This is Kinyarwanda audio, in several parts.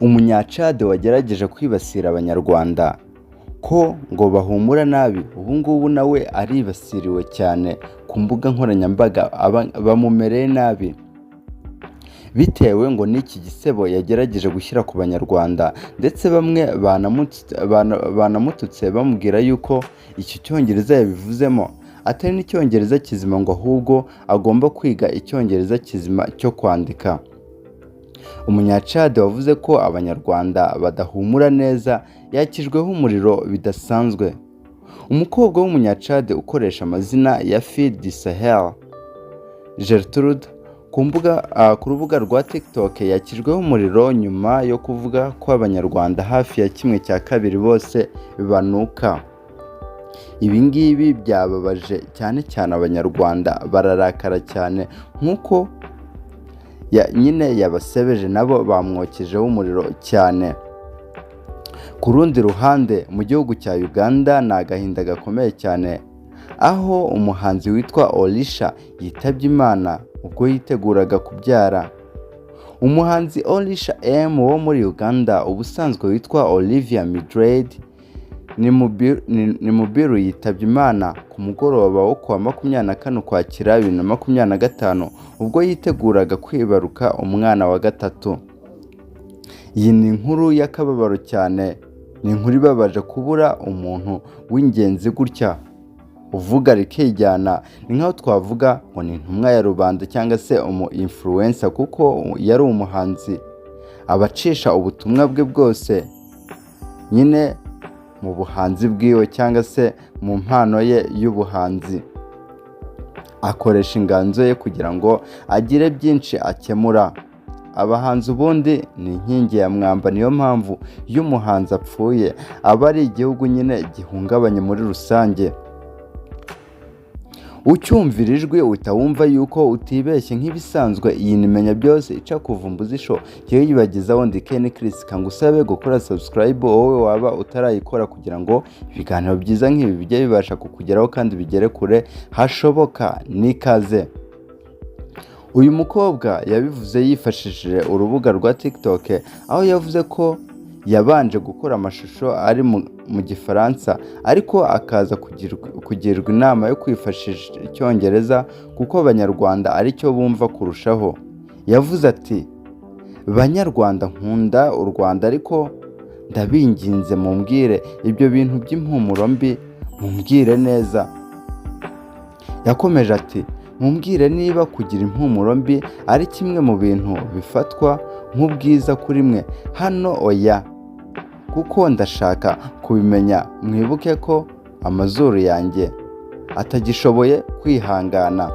Umunyacade wagerageje kwibasira Abanyarwanda ko ngo bahumura nabi, ubu ngubu nawe aribasiriwe cyane ku mbuga nkoranyambaga, bamumereye nabi bitewe ngo n'iki gisebo yagerageje gushyira ku Banyarwanda. Ndetse bamwe banamututse bamubwira yuko icyo Cyongereza yabivuzemo atari n'Icyongereza kizima, ngo ahubwo agomba kwiga Icyongereza kizima cyo kwandika. Umunyacade wavuze ko Abanyarwanda badahumura neza yakijweho umuriro bidasanzwe. Umukobwa w'Umunyacade ukoresha amazina ya Fille du Sahel Gertrude ku rubuga rwa TikTok yakijweho umuriro nyuma yo kuvuga ko Abanyarwanda hafi ya kimwe cya kabiri bose banuka. Ibi ngibi byababaje cyane cyane Abanyarwanda, bararakara cyane nk'uko nyine yabasebeje, nabo bamwokejeho umuriro cyane. Ku rundi ruhande, mu gihugu cya Uganda ni agahinda gakomeye cyane, aho umuhanzi witwa Olisha yitabye Imana ubwo yiteguraga kubyara. Umuhanzi Olisha M wo muri Uganda, ubusanzwe witwa Olivia Mildred Nimubiru, yitabye Imana ku mugoroba wo kuwa 24 Ukwakira 2025, ubwo yiteguraga kwibaruka umwana wa gatatu. Iyi ni inkuru y'akababaro cyane, ni inkuru ibabaje kubura umuntu w'ingenzi gutya uvuga rikijyana. Ni nk'aho twavuga ngo ni intumwa ya rubanda cyangwa se umu influencer, kuko yari umuhanzi abacisha ubutumwa bwe bwose nyine mu buhanzi bwiwe cyangwa se mu mpano ye y'ubuhanzi. Akoresha inganzo ye kugira ngo agire byinshi akemura. Abahanzi ubundi ni inkingi ya mwamba, niyo mpamvu iyo umuhanzi apfuye aba ari igihugu nyine gihungabanye muri rusange. Ucyumvira ijwi uhita wumva yuko utibeshye. Nk'ibisanzwe, iyi ni Menya Byose ica kuvumbuza isho yewe yibagezaho. Ndi Ken Chris, kangusabe gukora subscribe wowe waba utarayikora, kugira ngo ibiganiro byiza nk'ibi bijye bibasha kukugeraho kandi bigere kure hashoboka. N'ikaze. Uyu mukobwa yabivuze yifashishije urubuga rwa TikTok, aho yavuze ko yabanje gukora amashusho ari mu Gifaransa, ariko akaza kugirwa inama yo kwifashisha Icyongereza kuko Abanyarwanda aricyo bumva kurushaho. Yavuze ati: "Banyarwanda, nkunda u Rwanda, ariko ndabinginze mumbwire ibyo bintu by'impumuro mbi, mumbwire neza." Yakomeje ati: "Mumbwire niba kugira impumuro mbi ari kimwe mu bintu bifatwa nk'ubwiza kuri mwe hano. Oya, kuko ndashaka kubimenya. Mwibuke ko amazuru yanjye atagishoboye kwihangana."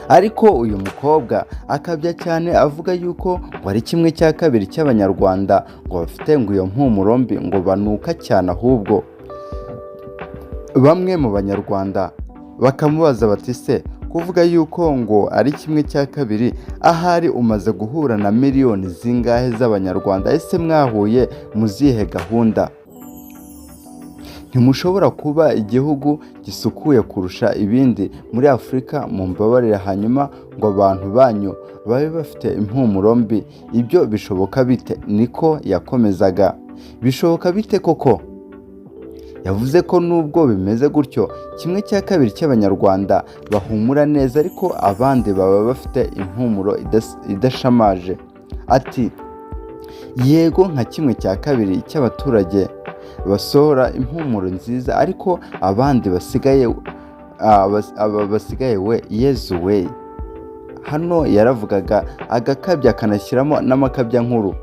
Ariko uyu mukobwa akabya cyane, avuga yuko ngo ari kimwe cya kabiri cy'Abanyarwanda ngo bafite ngo iyo mpumuro mbi, ngo banuka cyane. Ahubwo bamwe mu Banyarwanda bakamubaza bati: "Se kuvuga yuko ngo ari kimwe cya kabiri, ahari umaze guhura na miliyoni zingahe z'Abanyarwanda? Ese mwahuye mu zihe gahunda? Ntimushobora kuba igihugu gisukuye kurusha ibindi muri Afurika, mumbabarire, hanyuma ngo abantu banyu babe bafite impumuro mbi. Ibyo bishoboka bite?" Niko yakomezaga. Bishoboka bite koko? Yavuze ko nubwo bimeze gutyo, kimwe cya kabiri cy'Abanyarwanda bahumura neza, ariko abandi baba bafite impumuro idashamaje. Ati: "Yego, nka kimwe cya kabiri cy'abaturage basohora impumuro nziza, ariko abandi basigaye, aba basigaye we, Yezu we!" Hano yaravugaga agakabya, akanashyiramo n'amakabya nkuru.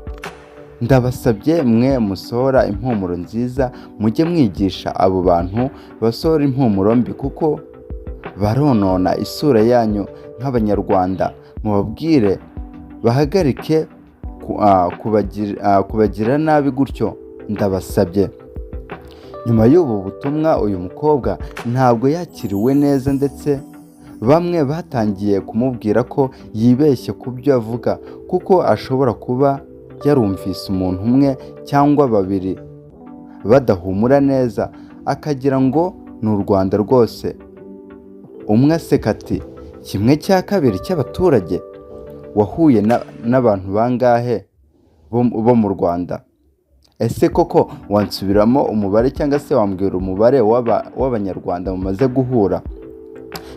"Ndabasabye mwe musohora impumuro nziza, mujye mwigisha abo bantu basohora impumuro mbi, kuko baronona isura yanyu nk'Abanyarwanda. Mubabwire bahagarike kubagirira nabi gutyo, ndabasabye." Nyuma y'ubu butumwa, uyu mukobwa ntabwo yakiriwe neza, ndetse bamwe batangiye kumubwira ko yibeshye ku byo avuga, kuko ashobora kuba yarumvise umuntu umwe cyangwa babiri badahumura neza, akagira ngo ni u Rwanda rwose. Umwe aseka ati: "Kimwe cya kabiri cy'abaturage? Wahuye n'abantu bangahe?" bo mu Rwanda. Ese koko wansubiramo umubare cyangwa se wambwira umubare w'Abanyarwanda mumaze guhura?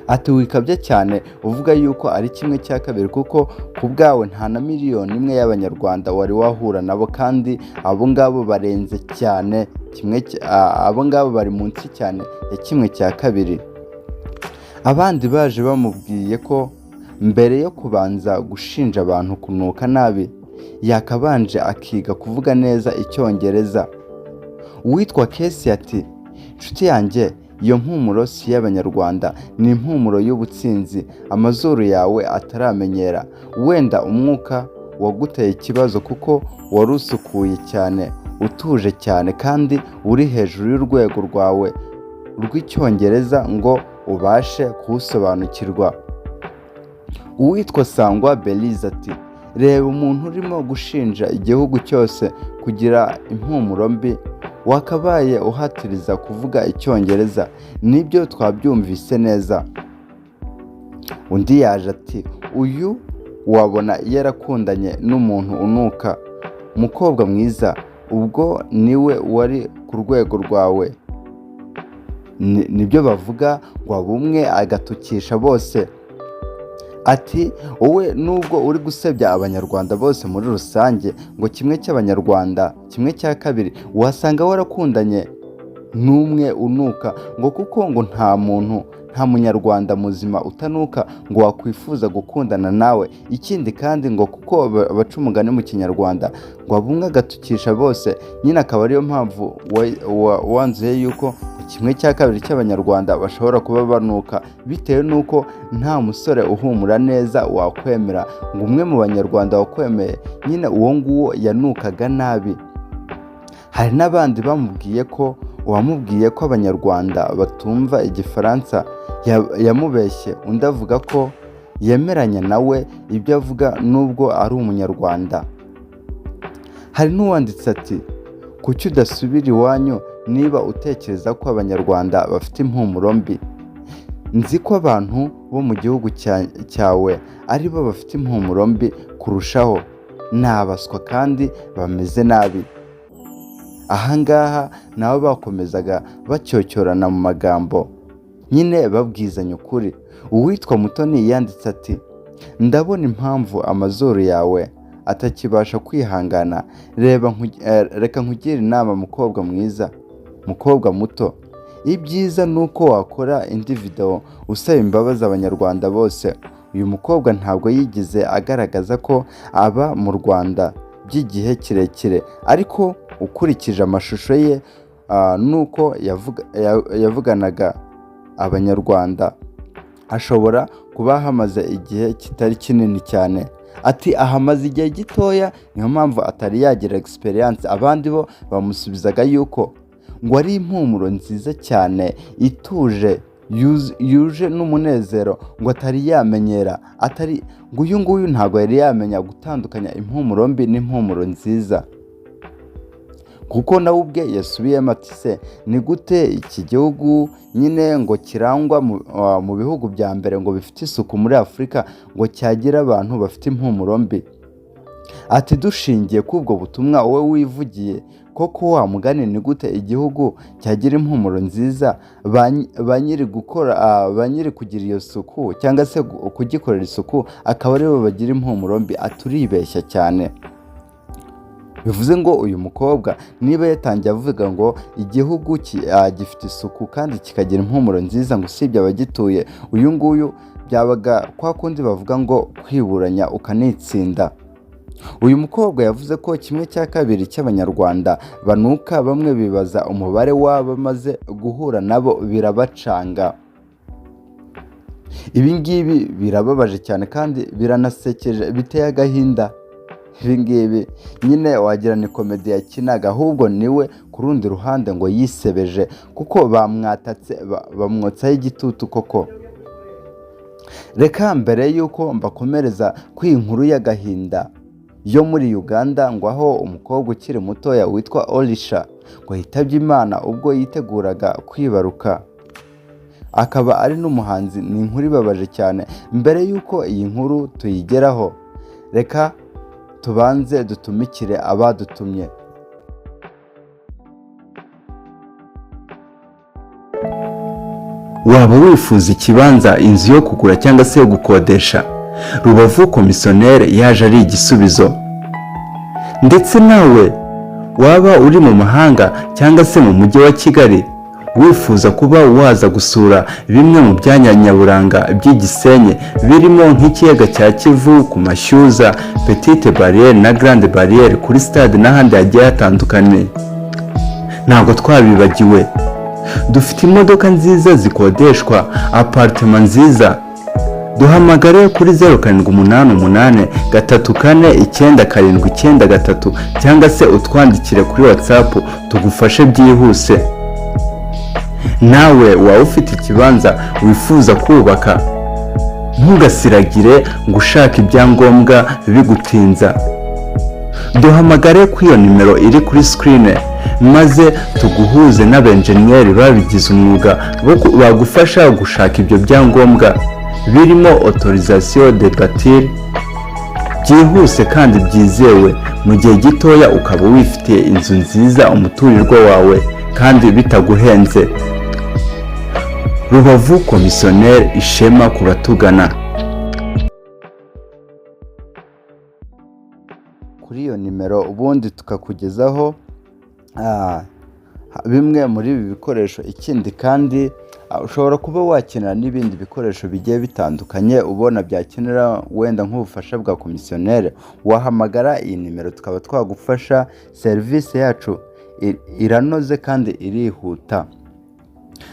Ati wikabya cyane uvuga yuko ari 1/2, kuko ku bwawe nta na 1 miliyoni y'Abanyarwanda wari wahura nabo, kandi abo ngabo barenze cyane kimwe, abo ngabo bari munsi cyane ya 1/2. Abandi baje bamubwiye ko mbere yo kubanza gushinja abantu kunuka nabi yakabanje akiga kuvuga neza Icyongereza. Uwitwa Kesi ati inshuti yanjye, iyo mpumuro si iy'Abanyarwanda, ni impumuro y'ubutsinzi amazuru yawe ataramenyera. Wenda umwuka waguteye ikibazo kuko wari usukuye cyane, utuje cyane, kandi uri hejuru y'urwego rwawe rw'Icyongereza ngo ubashe kuwusobanukirwa. Uwitwa Sangwa Belize ati reba umuntu urimo gushinja igihugu cyose kugira impumuro mbi, wakabaye uhatiriza kuvuga Icyongereza, nibyo twabyumvise neza. Undi yaje ati uyu wabona yarakundanye n'umuntu unuka, mukobwa mwiza, ubwo niwe wari ku rwego rwawe. Nibyo bavuga ngo bumwe agatukisha bose. Ati wowe nubwo uri gusebya Abanyarwanda bose muri rusange, ngo kimwe cy'Abanyarwanda, 1/2, wasanga warakundanye n'umwe unuka, ngo kuko ngo nta muntu, nta Munyarwanda muzima utanuka ngo wakwifuza gukundana nawe. Ikindi kandi ngo kuko baca umugani mu Kinyarwanda ngo bumwe agatukisha bose, nyine akaba ariyo mpamvu wanzuye yuko 1/2 cy'Abanyarwanda bashobora kuba banuka, bitewe n'uko nta musore uhumura neza wakwemera, ngo umwe mu Banyarwanda wakwemeye nyine uwo nguwo yanukaga nabi. Hari n'abandi bamubwiye ko uwamubwiye ko Abanyarwanda batumva Igifaransa yamubeshye. Undi avuga ko yemeranya nawe ibyo avuga nubwo ari Umunyarwanda. Hari n'uwanditse ati kuki udasubira iwanyu niba utekereza ko Abanyarwanda bafite impumuro mbi? Nzi ko abantu bo mu gihugu cyawe ari bo bafite impumuro mbi kurushaho, ni abaswa kandi bameze nabi. Ahangaha nabo bakomezaga bacyocyorana mu magambo, nyine babwizanya ukuri. Uwitwa Mutoni yanditse ati ndabona impamvu amazuru yawe atakibasha kwihangana. Reba, reka nkugire inama, mukobwa mwiza, mukobwa muto, ibyiza ni uko wakora indi video usaba imbabazi Abanyarwanda bose. Uyu mukobwa ntabwo yigeze agaragaza ko aba mu Rwanda by'igihe kirekire, ariko ukurikije amashusho ye n'uko yavuganaga Abanyarwanda, ashobora kuba ahamaze igihe kitari kinini cyane. Ati ahamaze igihe gitoya, niyo mpamvu atari yagira experience. Abandi bo bamusubizaga yuko ngo ari impumuro nziza cyane ituje, yuje n'umunezero, ngo atari yamenyera, atari ngo uyu nguyu ntabwo yari yamenya gutandukanya impumuro mbi n'impumuro nziza, kuko nawe ubwe yasubiyemo ati se ni gute iki gihugu nyine ngo kirangwa mu bihugu bya mbere ngo bifite isuku muri Afurika ngo cyagira abantu bafite impumuro mbi? Ati dushingiye kuri ubwo butumwa wowe wivugiye, koko wa mugani ni gute igihugu cyagira impumuro nziza, ba nyiri gukora, ba nyiri kugira iyo suku cyangwa se kugikorera isuku akaba aribo bagira impumuro mbi? Aturibeshya cyane. Bivuze ngo uyu mukobwa niba yatangiye avuga ngo igihugu gifite isuku kandi kikagira impumuro nziza, ngo usibye abagituye, uyu nguyu byabaga kwa kundi bavuga ngo kwiburanya ukanitsinda. Uyu mukobwa yavuze ko 1/2 cy'Abanyarwanda banuka, bamwe bibaza umubare w'abamaze guhura nabo birabacanga. Ibi ngibi birababaje cyane kandi biranasekeje, biteye agahinda. Ibi ngibi nyine wagira ni comedy yakinaga, ahubwo niwe ku rundi ruhande ngo yisebeje, kuko bamwatatse, bamwotsaho igitutu koko. Reka mbere y'uko mbakomereza ku iyi nkuru y'agahinda yo muri Uganda, ngo aho umukobwa ukiri mutoya witwa Orisha ngo yitabye Imana ubwo yiteguraga kwibaruka, akaba ari n'umuhanzi, ni inkuru ibabaje cyane. Mbere y'uko iyi nkuru tuyigeraho, reka Tubanze dutumikire abadutumye. Waba wifuza ikibanza, inzu yo kugura cyangwa se yo gukodesha? Rubavu Komisiyoneri yaje ari igisubizo. Ndetse nawe waba uri mu mahanga cyangwa se mu mujyi wa Kigali, wifuza kuba waza gusura bimwe mu byanya nyaburanga by'igisenyi, birimo nk'ikiyaga cya Kivu, ku Mashyuza, Petite Barrière na Grande Barrière, kuri stade n'ahandi hagiye hatandukanye, ntabwo twabibagiwe. Dufite imodoka nziza zikodeshwa, appartement nziza. Duhamagare kuri 0788349793, cyangwa se utwandikire kuri WhatsApp tugufashe byihuse. Nawe waba ufite ikibanza wifuza kubaka, ntugasiragire ngo ushake ibyangombwa bigutinza. Duhamagare kuri iyo nimero iri kuri screen, maze tuguhuze n'abenjeniyeri babigize umwuga bagufasha gushaka ibyo byangombwa birimo autorisation de bâtir, byihuse kandi byizewe. Mu gihe gitoya ukaba wifitiye inzu nziza, umuturirwa wawe, kandi bitaguhenze. Rubavu Komisiyoneri, ishema ku batugana. Kuri iyo nimero ubundi tukakugezaho bimwe muri ibi bikoresho. Ikindi kandi, ushobora kuba wakenera n'ibindi bikoresho bigiye bitandukanye, ubona byakenera wenda nk'ubufasha bwa komisiyoneri, wahamagara iyi nimero tukaba twagufasha. Serivisi yacu iranoze kandi irihuta.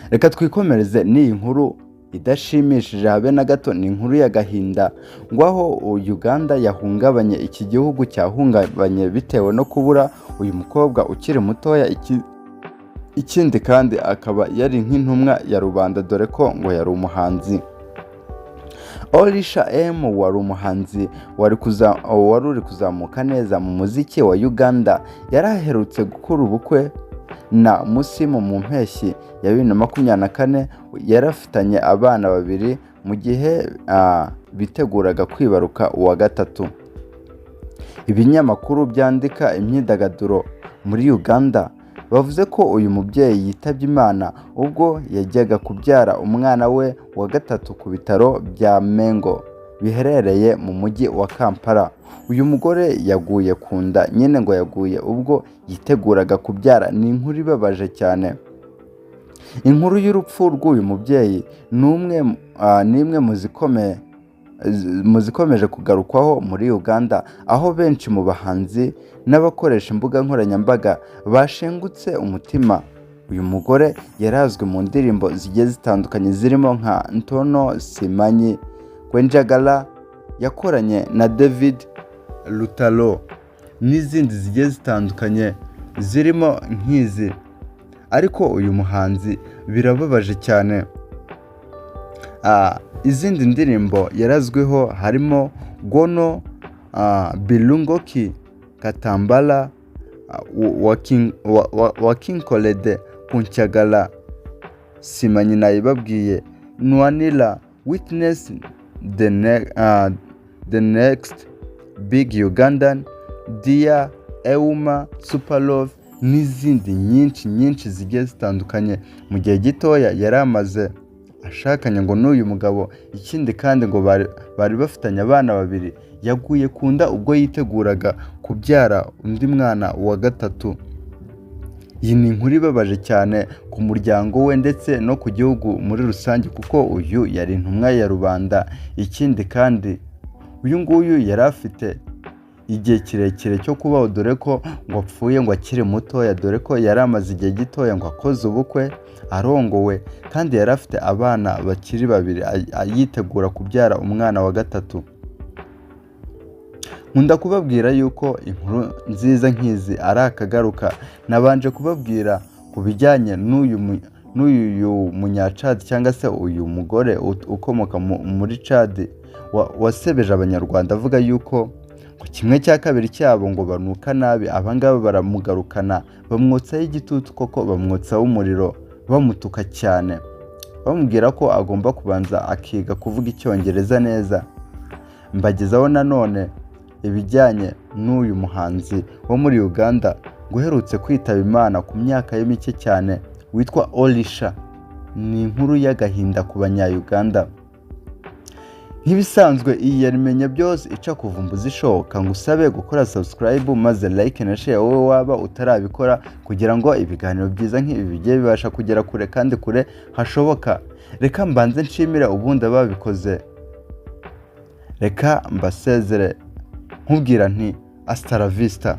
Reka twikomereze n'iyi nkuru idashimishije habe na gato. Ni inkuru y'agahinda, ngo aho Uganda yahungabanye, iki gihugu cyahungabanye bitewe no kubura uyu mukobwa ukiri mutoya. Ikindi kandi akaba yari nk'intumwa ya rubanda, dore ko ngo yari umuhanzi. Olisha M wari umuhanzi wari uri kuzamuka neza mu muziki wa Uganda, yari aherutse gukora ubukwe na Musimu mu mpeshyi ya 2024. Yari afitanye abana babiri mu gihe biteguraga kwibaruka uwa gatatu. Ibinyamakuru byandika imyidagaduro muri Uganda bavuze ko uyu mubyeyi yitabye Imana ubwo yajyaga kubyara umwana we wa gatatu ku bitaro bya Mengo biherereye mu mujyi wa Kampala. Uyu mugore yaguye ku nda nyine, ngo yaguye ubwo yiteguraga kubyara. Ni inkuru ibabaje cyane. Inkuru y'urupfu rw'uyu mubyeyi ni imwe mu zikomeje kugarukwaho muri Uganda, aho benshi mu bahanzi n'abakoresha imbuga nkoranyambaga bashengutse umutima. Uyu mugore yarazwi mu ndirimbo zigiye zitandukanye, zirimo nka Ntono Simanyi Kwenjagala yakoranye na David Lutalo, n'izindi zigiye zitandukanye zirimo nk'izi. Ariko uyu muhanzi birababaje cyane. Izindi ndirimbo yarazwiho harimo Gono, Bilungoki, Katambala, Wakinkolede, Kuncyagala, Simanyi nayibabwiye, Nwanira, Witness, The Next Big Ugandan, Dia, Euma, Super Love n'izindi nyinshi nyinshi zigiye zitandukanye. Mu gihe gitoya yari amaze ashakanye ngo n'uyu mugabo, ikindi kandi ngo bari bafitanye abana babiri, yaguye ku nda ubwo yiteguraga kubyara undi mwana wa gatatu. Iyi ni inkuru ibabaje cyane ku muryango we ndetse no ku gihugu muri rusange, kuko uyu yari intumwa ya rubanda. Ikindi kandi, uyu nguyu yari afite igihe kirekire cyo kubaho, dore ko ngo apfuye ngo akiri mutoya, dore ko yari amaze igihe gitoya ngo akoze ubukwe, arongowe, kandi yari afite abana bakiri babiri, yitegura kubyara umwana wa gatatu. Nkunda kubabwira yuko inkuru nziza nk'izi ari akagaruka. Nabanje kubabwira ku bijyanye n'uyu munyacadi, cyangwa se uyu mugore ukomoka muri Cadi wasebeje Abanyarwanda, avuga yuko ngo 1/2 cyabo ngo banuka nabi. Abangaba baramugarukana, bamwotsaho igitutu koko, bamwotsaho umuriro, bamutuka cyane, bamubwira ko agomba kubanza akiga kuvuga Icyongereza neza. Mbagezaho nanone Ibijyanye n'uyu muhanzi wo muri Uganda ngo uherutse kwitaba Imana ku myaka ye mike cyane witwa Olisha, ni inkuru y'agahinda ku Banya-Uganda. Nk'ibisanzwe, iyi yari Menya Byose ica kuvumbuza ishoka. Ngusabe gukora subscribe maze like na share wowe waba utarabikora, kugira ngo ibiganiro byiza nk'ibi bijye bibasha kugera kure kandi kure hashoboka. Reka mbanze nshimire ubundi ababikoze. Reka mbasezere nkubwira nti hasta la vista.